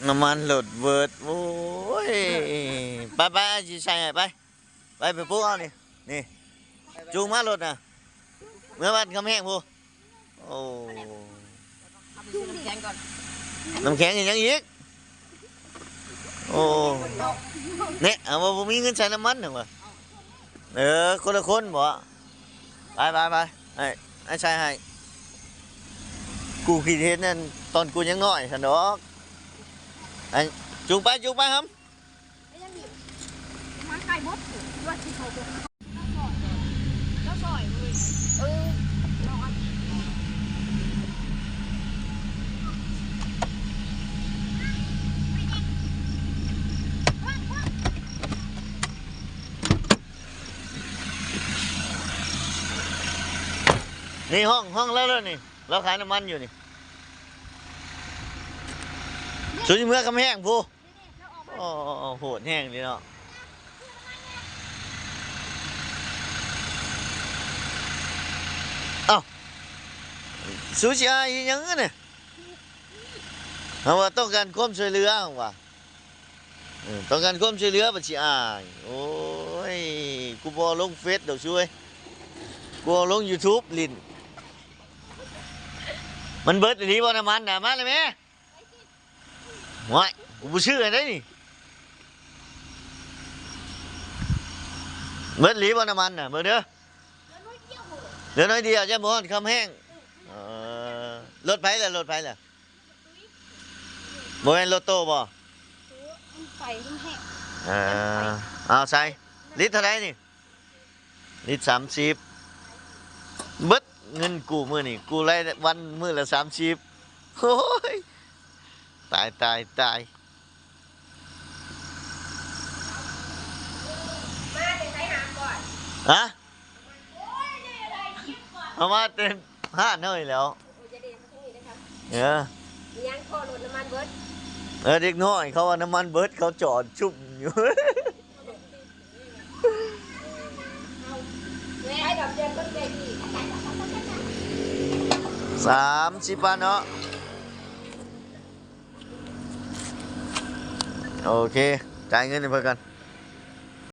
ນ້ຳມັນລົດເບີດ ໂອ້ຍ ໄປໆ ຊິໃສ່ໃຫ້ ໄປ ໄປ ໄປປຸກເອົານີ້ ນີ້ ຈູງມາລົດນະ ເມືອບ້ານຄຳແຮງພຸ້ນ. ໂອ້ ນ້ຳແຂງເຮັດຫຍັງອີກ? ໂອ້ ແນະ ເອົາ ວ່າບໍ່ມີເງິນໃສ່ນ້ຳມັນຫັ້ນວ່າ. ເອີ ຄົນລະຄົນບໍ? ໄປໆໆ ໃຫ້ ໃຫ້ໃສ່ໃຫ້ ກູຄິດເຫັນນັ້ນຕອນກູຍັງນ້ອຍຊັ້ນດອກ. ໃຫ້ ຈູງໄປ ຈູງໄປຫຳ. ມາໄກໝົດ ວ່າຊິເຂົ້າໄປ ເຈົ້າຊ່ອຍເວີຍ ເອີ ລອງເອົາ ນີ້ຫ້ອງ ຫ້ອງລາວແລ້ວນີ້ ລາວຂາຍນ້ຳມັນຢູ່ນີ້ ຊຸມເມືອຄຳແຮງພຸ້ນ. ໂອ້ ໂຫດແຮງເດເນາະ. ເອົ້າ ສູຊິອາຍອີ່ຫຍັງນີ້? ເຮົາວ່າຕ້ອງການຄວາມຊ່ວຍເຫຼືອ ເຮົາວ່າ ເອີ ຕ້ອງການຄວາມຊ່ວຍເຫຼືອ ບັດຊິອາຍ. ໂອ້ຍ ກູບໍ່ລົງເຟສດອກ ຊ່ວຍ ກູເອົາລົງຢູທູບຫຼິ້ນ. ມັນເບີດອີ່ຫຼີບໍ່ນ້ຳມັນນະ? ມາເລີຍແມ. ໂອ້ຍ ກູບໍ່ຊື້ໃຫ້ໄດ໋ນີ້. ເບິດອີ່ຫຼີບໍ່ນ້ຳມັນນະ? ເບິ່ງເດີ ເຫຼືອໜ້ອຍດຽວ ຢ້ານບໍ່ຮອດຄຳແຮງ. ເອີ ລົດໃຜລະ? ລົດໃຜລະ? ບໍ່ແມ່ນລົດໂຕບໍ່? ໄຟແຮງ. ເອີ ເອົາໃສ່ ລິດເທົ່າໃດນີ້? ລິດສາມສິບ. ເບິດເງິນກູມື້ນີ້ ກູລາຍວັນມື້ລະສາມສິບ. ໂອ້ຍ ຕາຍ ຕາຍ ຕາຍ. ຮະ? ເອົາມາແຕ່ຮ້ານເຮົານີ້ແຫຼ້ວ. ເອີ ມີຫຍັງ? ຂໍລົດນ້ຳມັນເບິດ. ເອີ ເດັກນ້ອຍເຂົາວ່ານ້ຳມັນເບິດ ເຂົາຈອດຊຸມຢູ່. ສາມສິບບາດເນາະ. ໂອເຄ ຈ່າຍເງິນໃຫ້ເພິ່ນກ່ອນ.